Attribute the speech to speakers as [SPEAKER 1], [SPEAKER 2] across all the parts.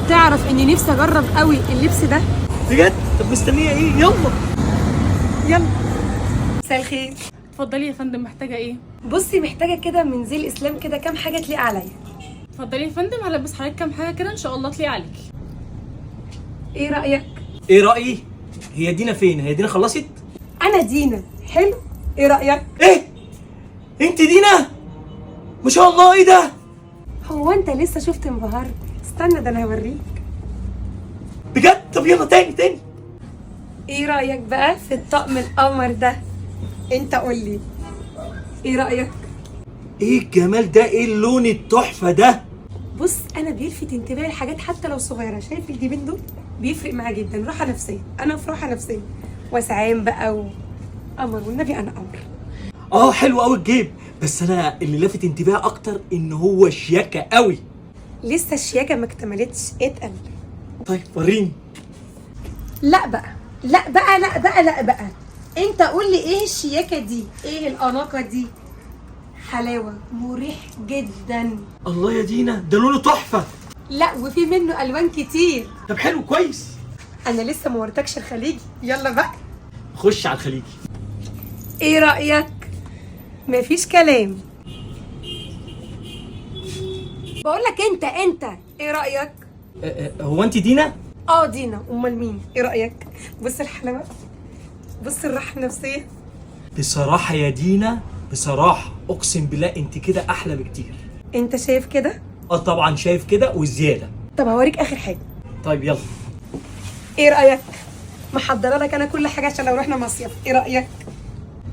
[SPEAKER 1] تعرف اني نفسي اجرب قوي اللبس ده.
[SPEAKER 2] بجد؟ طب مستنيه ايه؟ يلا
[SPEAKER 1] يلا. مساء الخير.
[SPEAKER 3] اتفضلي يا فندم، محتاجه ايه؟
[SPEAKER 1] بصي، محتاجه كده من زي الاسلام كده كام حاجة تليق عليا.
[SPEAKER 3] اتفضلي يا فندم، هلبس حضرتك كام حاجة كده ان شاء الله تليق عليكي.
[SPEAKER 1] ايه رايك؟
[SPEAKER 2] ايه رايي؟ هي دينا فين؟ هي دينا خلصت؟
[SPEAKER 1] انا دينا. حلو، ايه رايك؟
[SPEAKER 2] ايه؟ انت دينا؟ ما شاء الله، ايه ده؟
[SPEAKER 1] هو انت لسه شفت انبهار؟ استنى ده انا هوريك.
[SPEAKER 2] بجد؟ طب يلا تاني تاني.
[SPEAKER 1] ايه رايك بقى في الطقم القمر ده؟ انت قولي ايه رايك.
[SPEAKER 2] ايه الجمال ده؟ ايه اللون التحفة ده؟
[SPEAKER 1] بص، انا بيلفت انتباهي الحاجات حتى لو صغيرة. شايف الجيبين دول؟ بيفرق معايا جدا. راحة نفسية، انا في راحة نفسية وسعان بقى وقمر، والنبي انا قمر.
[SPEAKER 2] اه حلو قوي الجيب، بس انا اللي لافت انتباهي اكتر ان هو شياكه قوي.
[SPEAKER 1] لسه الشياكه ما اكتملتش، اتقل.
[SPEAKER 2] طيب وريني.
[SPEAKER 1] لا بقى، لا بقى، لا بقى، لا بقى، انت قول لي ايه الشياكه دي؟ ايه الاناقة دي؟ حلاوة، مريح جدا.
[SPEAKER 2] الله يا دينا، ده لونه تحفة.
[SPEAKER 1] لا وفي منه الوان كتير.
[SPEAKER 2] طب حلو كويس.
[SPEAKER 1] انا لسه ما وريتكش الخليجي، يلا بقى
[SPEAKER 2] خش على الخليجي.
[SPEAKER 1] ايه رايك؟ مفيش كلام. بقول لك انت ايه رايك؟
[SPEAKER 2] هو انت دينا؟
[SPEAKER 1] اه دينا، امال مين؟ ايه رايك؟ بص الحلاوة، بص الراحة النفسية.
[SPEAKER 2] بصراحة يا دينا، بصراحة اقسم بالله انت كده احلى بكتير.
[SPEAKER 1] انت شايف كده؟
[SPEAKER 2] اه طبعا شايف كده وزيادة.
[SPEAKER 1] طب هوريك اخر حاجة.
[SPEAKER 2] طيب يلا.
[SPEAKER 1] ايه رايك؟ محضرة لك انا كل حاجة عشان لو رحنا مصيف. ايه رايك؟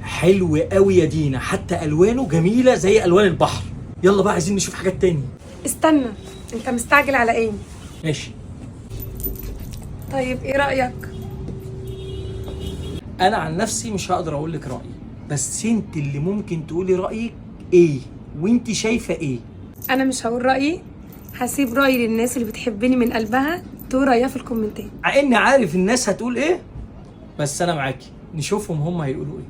[SPEAKER 2] حلو قوي يا دينا، حتى الوانه جميلة زي الوان البحر. يلا بقى عايزين نشوف حاجات تاني.
[SPEAKER 1] استنى، انت مستعجل على ايه؟
[SPEAKER 2] ماشي.
[SPEAKER 1] طيب ايه رايك؟
[SPEAKER 2] انا عن نفسي مش هقدر اقول لك رايي، بس انت اللي ممكن تقولي رايك ايه وانت شايفه ايه.
[SPEAKER 1] انا مش هقول رايي، هسيب رايي للناس اللي بتحبني من قلبها تقول رايها في الكومنتات.
[SPEAKER 2] مع اني عارف الناس هتقول ايه، بس انا معاكي نشوفهم هم هيقولوا ايه.